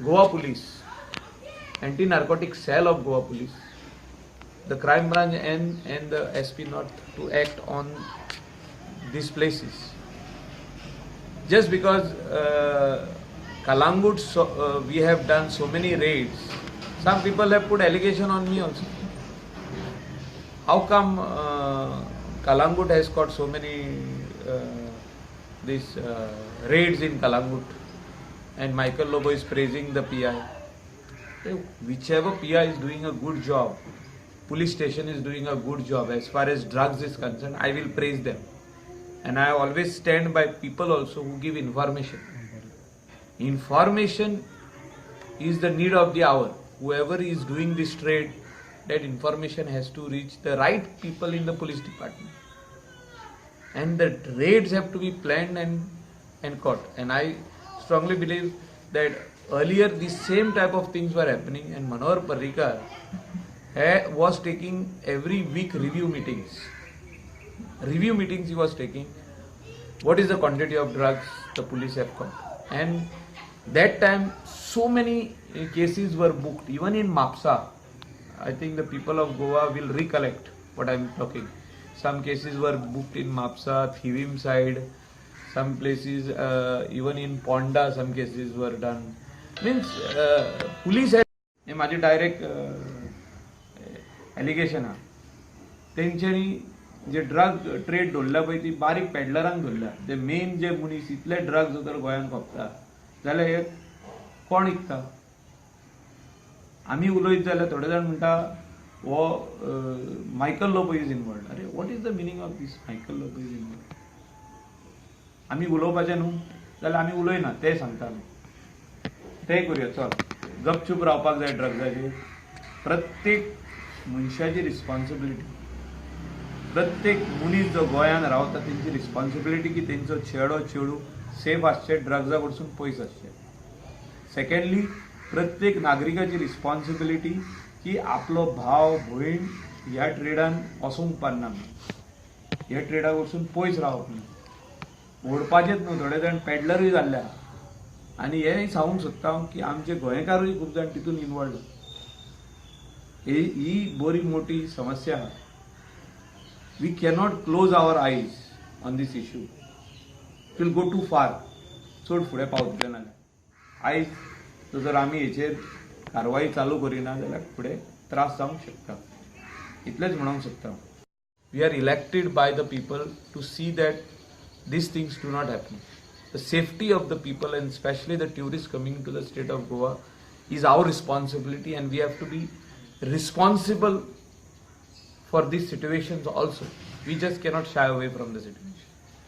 Goa police, anti narcotic cell of Goa police, the crime branch and the SP North to act on these places. Just because Calangute, so, we have done so many raids, some people have put allegation on me also. How come Calangute has got so many these raids in Calangute and Michael Lobo is praising the PI? Whichever PI is doing a good job, police station is doing a good job as far as drugs is concerned, I will praise them. And I always stand by people also who give information. Information is the need of the hour. Whoever is doing this trade, that information has to reach the right people in the police department. And the raids have to be planned and caught. And I strongly believe that earlier the same type of things were happening, and Manohar Parrikar was taking every week review meetings. Review meetings he was taking. What is the quantity of drugs the police have caught? And that time so many cases were booked, even in Mapsa. I think the people of Goa will recollect what I am talking. Some cases were booked in Mapsa, Thivim side, some places even in Ponda some cases were done. Means police had हे माझे direct allegation आहा. तेंच्यांनी जे drug trade धरल्या पळय ती बारीक पेडलरांक धरल्या. ते मेन जे मनीस इतले ड्रग्स जर गोंयांत खपता जाल्यार हे कोण विकता? आमी उलयत जाल्यार थोडे जाण म्हणटा हो मायकल लोबो is involved. अरे, what is the meaning of this Michael Lobo is involved? आमी उलोवपाचें न्हू जाल्यार आमी उलयना, तें सांगता आमी. तें करुया, चल गपचूप रावपाक जाय ड्रग्साचेर. प्रत्येक मनशाची रिस्पॉन्सिबिलिटी, प्रत्येक मनीस जो गोंयांत रावता तेंची रिस्पॉन्सिबिलिटी की तेंचो चेडो चेडूं सेफ आसचे, ड्रग्सा कडसून पयस आसचे. सेकंडली, प्रत्येक नागरिकाची रिस्पॉन्सिबिलिटी की आपलो भाव भयण ह्या ट्रेडान वचूंक पारना, ह्या ट्रेडा कडसून पयस रावप न्हू, ओडपाचेच न्हू. थोडे जाण पेडलरूय जाल्ले आहा आनी हें सांगूंक सोदता हांव की आमचे गोंयकारूय खूब जाण तितून इनवॉल्व. ही बरी मोठी समस्या आहा. We cannot close our eyes on this issue. It will go too far. चड फुडें पावतले नाजाल्यार. आयज जर आमी हेचेर कारवाई चालू करिना जाल्यार फुडें त्रास जावंक शकता. इतलेंच म्हणूंक सोदता. We are elected by the people to see that these things do not happen. The safety of the people and especially the tourists coming to the state of Goa is our responsibility, and we have to be responsible for these situations also. We just cannot shy away from the situation.